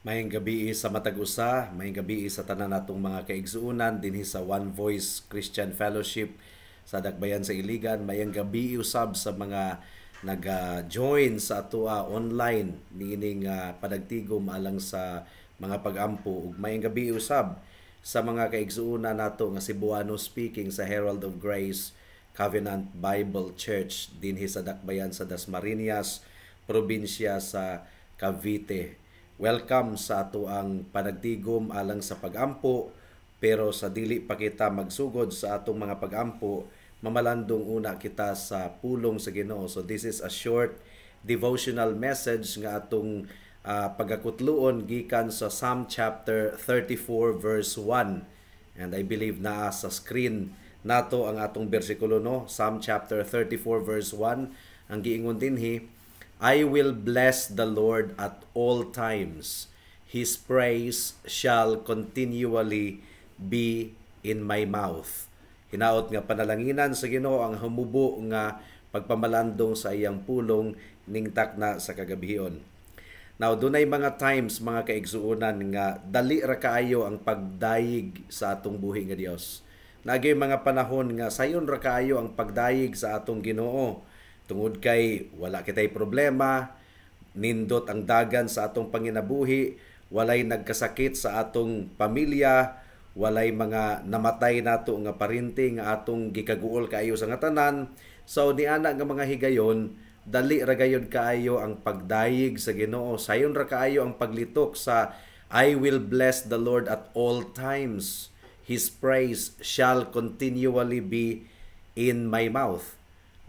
Maayong gabii sa matag usa, maayong gabii sa tanan natong mga kaigsuonan dinhi sa One Voice Christian Fellowship sa Dakbayan sa Iligan. Maayong gabii usab sa mga naga-join sa atoa online niining panagtigom alang sa mga pag-ampo, ug maayong gabii usab sa mga kaigsuonan nato nga Cebuano speaking sa Herald of Grace Covenant Bible Church dinhi sa Dakbayan sa Dasmariñas, probinsya sa Cavite. Welcome sa atoang panagtigom alang sa pagampo, pero sa dili pa kita magsugod sa atong mga pagampo, mamalandong una kita sa pulong sa Ginoo. So this is a short devotional message nga atong pagakutluon gikan sa Psalm chapter 34 verse 1. And I believe naa sa screen nato ang atong bersikulo, no? Psalm chapter 34 verse 1, ang giingon dinhi, "I will bless the Lord at all times. His praise shall continually be in my mouth." Hinaot nga panalanginan sa Ginoo ang humubo nga pagpamalandong sa iyang pulong ning takna sa kagabhion. Now, dunay mga times, mga kaigsuonan, nga dali ra kaayo ang pagdayig sa atong buhi nga Dios. Naay mga panahon nga sayon ra kaayo ang pagdayig sa atong Ginoo tungod kay wala kitay problema, nindot ang dagan sa atong panginabuhi, walay nagkasakit sa atong pamilya, walay mga namatay nato nga parinti nga atong gikaguol kaayo sa nga tanan. So niana nga mga higayon, dali ra gayud kaayo ang pagdayig sa Ginoo. Sayon ra kaayo ang paglitok sa "I will bless the Lord at all times. His praise shall continually be in my mouth."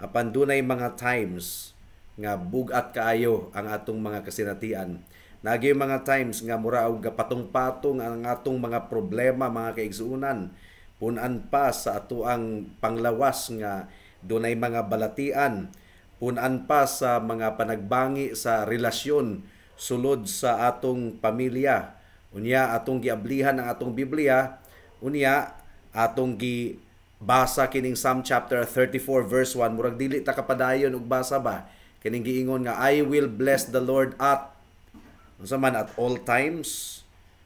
Apan dunay mga times nga bugat kaayo ang atong mga kasinatian. Naay mga times nga mura og gapatong-patong ang atong mga problema, mga kaigsuonan. Punan pa sa atoang panglawas nga dunay mga balatian. Punan pa sa mga panagbangi sa relasyon sulod sa atong pamilya. Unya atong giablihan ang atong Biblia, unya atong gi basa kining Psalm chapter 34 verse 1, murag dili ta kapadayon og basa ba, kining giingon nga "I will bless the Lord at," unsa man, "at all times,"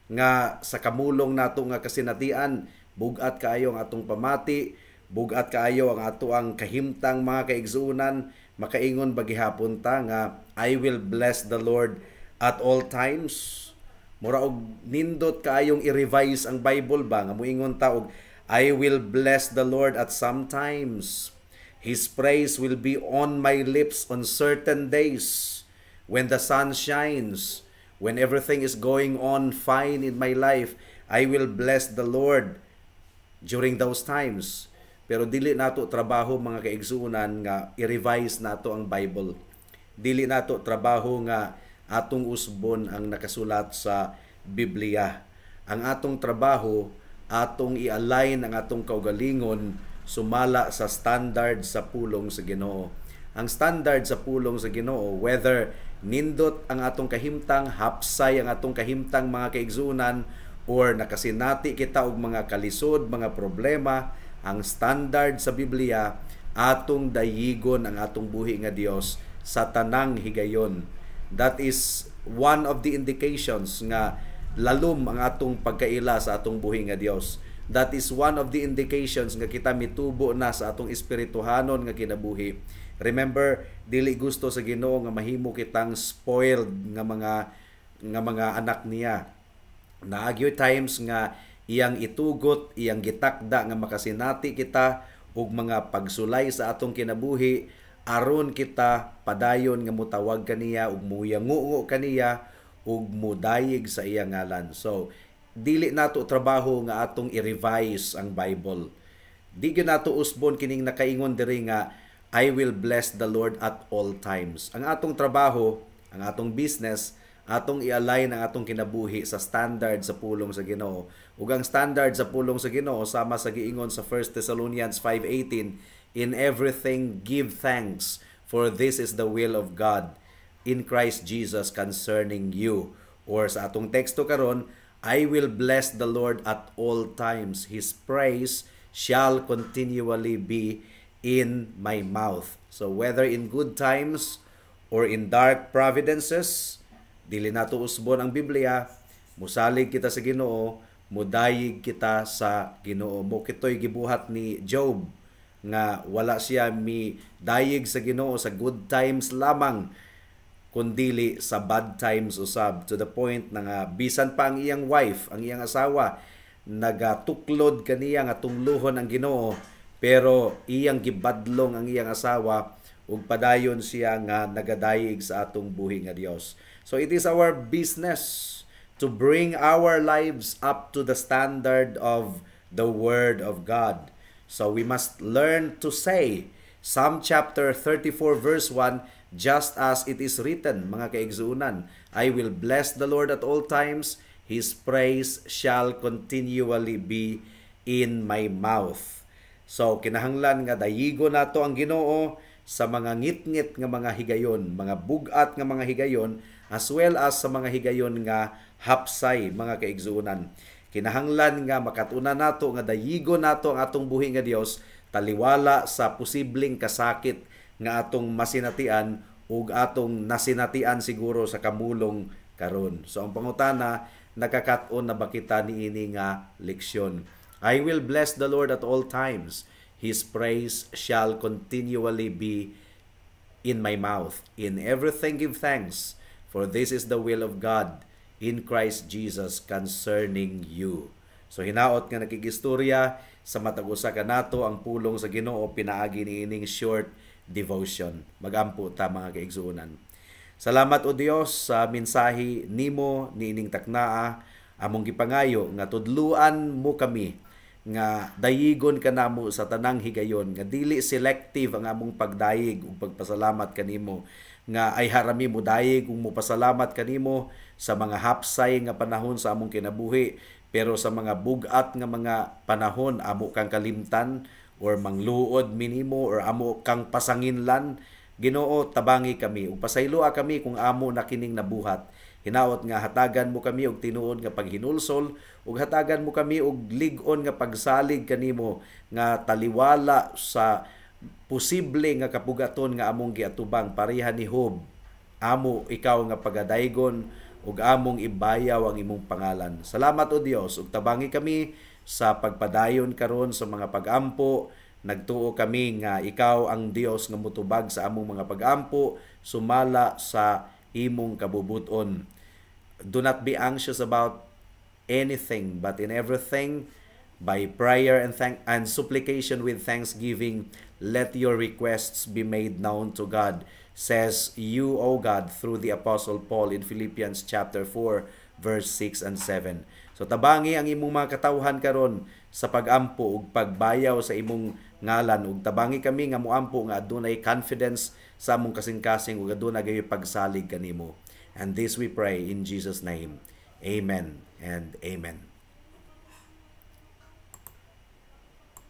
nga sa kamulong nato nga kasinatian, bugat kaayo ang atong pamati, bugat kaayo ang ato ang kahimtang, mga kaigsuonan. Makaingon ba gihapon ta nga "I will bless the Lord at all times"? Mura og nindot kaayong i-revise ang Bible ba nga moingon ta og "I will bless the Lord at some times. His praise will be on my lips on certain days when the sun shines, when everything is going on fine in my life. I will bless the Lord during those times." Pero dili nato trabaho, mga kaigsuonan, nga i-revise nato ang Bible. Dili nato trabaho nga atong usbon ang nakasulat sa Biblia. Ang atong trabaho, atong i-align ang atong kaugalingon sumala sa standard sa pulong sa Ginoo. Ang standard sa pulong sa Ginoo, whether nindot ang atong kahimtang, hapsay ang atong kahimtang, mga kaigsuonan, or nakasinati kita og mga kalisod, mga problema, ang standard sa Biblia, atong dayigon ang atong buhi nga Dios sa tanang higayon. That is one of the indications nga lalom ang atong pagkaila sa atong buhi nga Dios. That is one of the indications nga kita mitubo na sa atong espirituhanon nga kinabuhi. Remember, dili gusto sa Ginoo nga mahimo kitang spoiled nga mga anak niya. Naay times nga iyang itugot, iyang gitakda nga makasinati kita og mga pagsulay sa atong kinabuhi aron kita padayon nga mutawag kaniya ug muyanguo kaniya ug mudayig sa iyang ngalan. So, dili nato trabaho nga atong i-revise ang Bible. Di gyud nato usbon kining nakaingon diri nga "I will bless the Lord at all times." Ang atong trabaho, ang atong business, atong i-align ang atong kinabuhi sa standard sa pulong sa Ginoo. Ug ang standard sa pulong sa Ginoo, sama sa giingon sa 1 Thessalonians 5:18, "In everything give thanks, for this is the will of God in Christ Jesus concerning you." Or sa atong teksto karon, "I will bless the Lord at all times. His praise shall continually be in my mouth." So whether in good times or in dark providences, Dili nato usbon ang Biblia, musalig kita sa Ginoo, mudayig kita sa Ginoo. Mao kito'y gibuhat ni Job nga wala siya mi dayig sa Ginoo sa good times lamang kundili sa bad times usab, to the point na nga bisan pa ang iyang wife, ang iyang asawa, nagatuklod kaniya nga tungluhon ang Ginoo, pero iyang gibadlong ang iyang asawa ug padayon siya nga nagadayig sa atong buhi nga Dios. So it is our business to bring our lives up to the standard of the Word of God. So we must learn to say Psalm chapter 34 verse 1, just as it is written, mga kaigsuunan, "I will bless the Lord at all times, His praise shall continually be in my mouth." So kinahanglan nga dayigo nato ang Ginoo sa mga ngitngit nga mga higayon, mga bugat nga mga higayon, as well as sa mga higayon nga hapsay, mga kaigsuunan. Kinahanglan nga makatunan nato nga dayigo nato ang atong buhi nga Dios taliwala sa posibleng kasakit nga atong masinatian ug atong nasinatian siguro sa kamulong karon. So ang pangutana, nakakat-on na ba kita niini nga leksyon? I will bless the Lord at all times. His praise shall continually be in my mouth. In everything give thanks, for this is the will of God in Christ Jesus concerning you. So hinaot nga nakigistorya sa matag usa kanato ang pulong sa Ginoo pinaagi niining short devotion. Magampo ta, mga kaigsuonan. Salamat, O Dios, sa mensahe nimo niining taknaa. Among gipangayo nga tudluan mo kami nga dayigon kanamo sa tanang higayon, nga dili selective ang among pagdayig ug pagpasalamat kanimo, nga ay harami mo dayig ug mopasalamat kanimo sa mga hapsay nga panahon sa among kinabuhi, pero sa mga bugat nga mga panahon amo kang kalimtan or mangluod minimo or amo kang pasanginlan. Ginoo, tabangi kami ug pasayloa kami kung amo na kining nabuhat. Hinaot nga hatagan mo kami og tinuod nga paghinulsol ug hatagan mo kami og lig-on nga pagsalig kanimo nga taliwala sa posible nga kapugaton nga among giatubang. Pareha ni Job, amo ikaw nga pagadaygon ug among ibayaw ang imong pangalan. Salamat, O Dios, ug tabangi kami sa pagpadayon karon sa mga pagampo. Nagtuo kami nga ikaw ang Dios nga mutubag sa among mga pagampo sumala sa imong kabubuton. Do not be anxious about anything, but in everything, by prayer and supplication with thanksgiving, let your requests be made known to God, says you, O God, through the Apostle Paul in Philippians chapter 4, verse 6 and 7. So tabangi ang imong mga katawhan karon sa pagampo ug pagbayaw sa imong ngalan ug tabangi kami nga muampo nga adunay confidence sa among kasing-kasing ug adunay gayoy pagsalig kanimo. And this we pray in Jesus' name. Amen and amen.